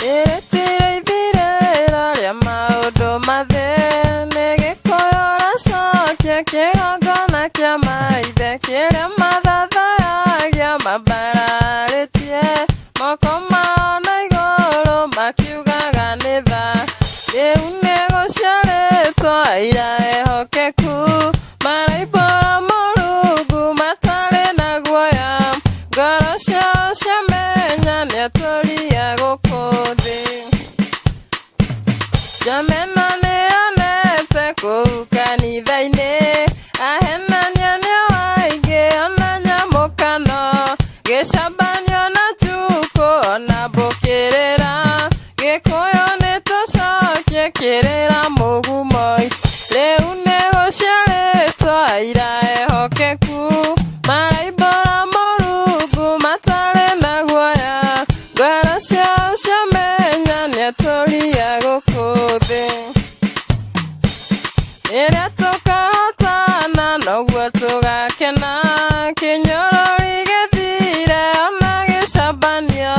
Rĩrĩtire ithirĩro rĩa maũndũ mathĩ, nĩ Gĩkũyũ ũracokia kĩgongona kĩa maithe kĩrĩa mathathayagia mambararĩtie moko mao na igũrũ makiugaga nĩ tha. Rĩu nĩ gũciarĩtwo aira ehokeku maraimbũra Mũrungu matarĩ na guoya, ngoro ciao ciamenya nĩatũria gũkũ thĩ. Njamena nĩyonete kũu kanitha-inĩ, ahenania nĩo aingĩ ona nyamũkano, gĩcambanio na njukũ ona mbũkĩrĩra, Gĩkũyũ nĩtũcokie kĩrĩra mũgumo. Rĩu nĩgũciarĩtwo aira ehokeku maraimbũra Mũrungu matarĩ na guoya, ngoro ciao ciamenya nĩatũria gũkũ thĩ. Rĩrĩa tũkahotana noguo tũgakena, kĩnyũrũri gĩthire ona gĩcambanio,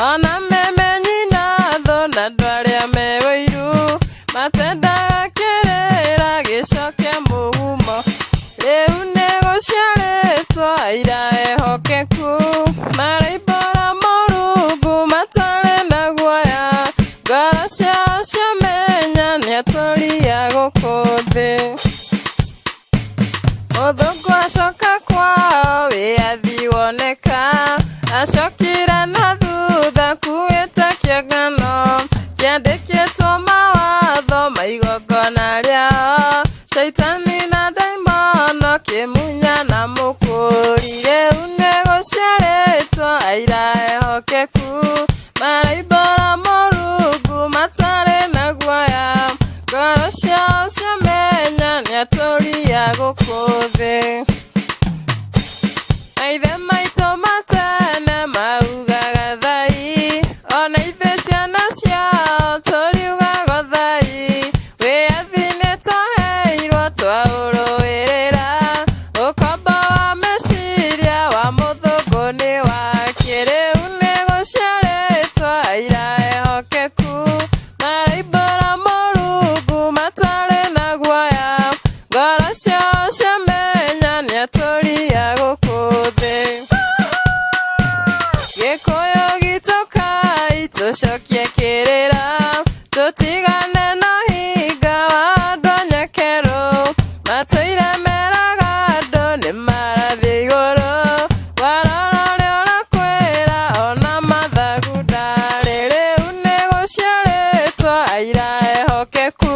ona memenyi na thũ na andũ arĩa me ũiru matendaga kĩrĩra gĩcoke mũgumo. Rĩu nĩgũciarĩtwo aira ehokeku maraimbũra Mũrungu matarĩ na guoya, ngoro ciao ciamenya nĩatũria gũkũ thĩ. Mũthũngũ acoka kwao wĩyathi woneka, acokire na thutha kuĩte kĩongano kĩandĩkĩtwo mawatho ma igongona rĩao, caitani na ndaimono kĩmunya na mũkũri. Rĩu nĩgũciarĩtwo aira ehokeku maraimbũra Mũrungu matarĩ na guoya, ngoro ciao ciamenya nĩatũria gũkũ thĩ. Maithe maitũ matene maugaga thai, ona ithuĩ ciana ciao tũriugaga thai. Wĩyathi nĩtwaheirwo twaũrũĩrĩra, ũkombo wa meciria wa mũthũngũ nĩ wakĩ. Rĩu nĩgũciarĩtwo aira ehokeku maraimbũra Mũrungu matarĩ na guoya, ngoro ciao ciamenya nĩatũria gũkũ thĩ. Gĩkũyũ gitũ kai tũcokie kĩrĩra, tũtigane na ũhinga wa andũ a nyakerũ, matũire meraga andũ nĩ marathiĩ igũrũ, warora ũrĩa ũrakwĩra ona mathagu ndarĩ. Rĩu nĩgũciarĩtwo aira ehokeku.